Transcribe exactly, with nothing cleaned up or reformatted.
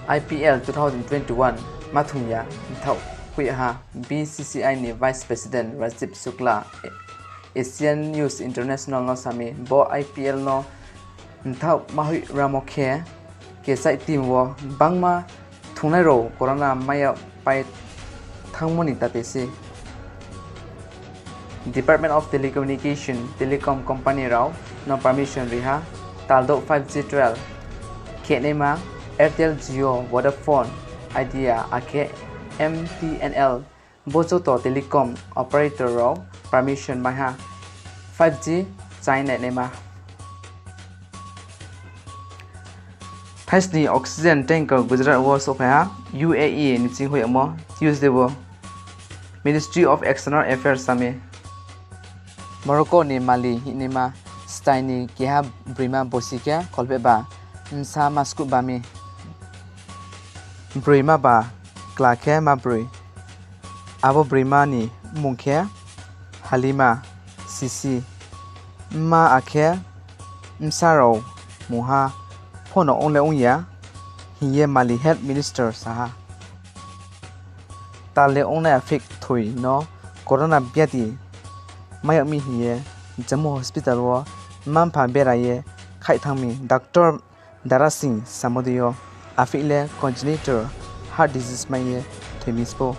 I P L two thousand twenty-one ma thung ya mthaoh hoih ha. B C C I ni Vice President Rajiv Shukla Asian News International no sa mi, bo I P L no mthaoh ma hoih ramo khe, kechaih team wo bangma thungnai rao corona mai yag pai thanngmo ni tate se. Department of Telecommunication, telecom company rao no permission ri ha, taldouh five G trial khenaima, Airtel, Jio, Vodafone Idea akhe M T N L, bo joto telecom operator rao permission mai ha five G chai nainaima. Thaisni oxygen tanker Gujarat wo souhphai ha, U A E ni ching hoih yagmo Tuesday wo, Ministry of External Affairs sa mi. Morocco ni Mali hingnaima stai ni keha broima bosi khe kholphehba bsa ma skuh ba mi. Broima ba kla khe ma broi. Abo broima ni mmung khe Halima Sisi. Mma akhe bsa rao mungha pho no ong le ong ya hing ye Mali Health Minister sa ha. Tal le ongnai aphik thoi no corona biadi mai yag mi hing ye Jammu hospital wo mma-mpha bera ye khaih thanng mi Doctor Dara Singh samo dei yo, aphik le congenital heart disease mai ye thoi mi sbo.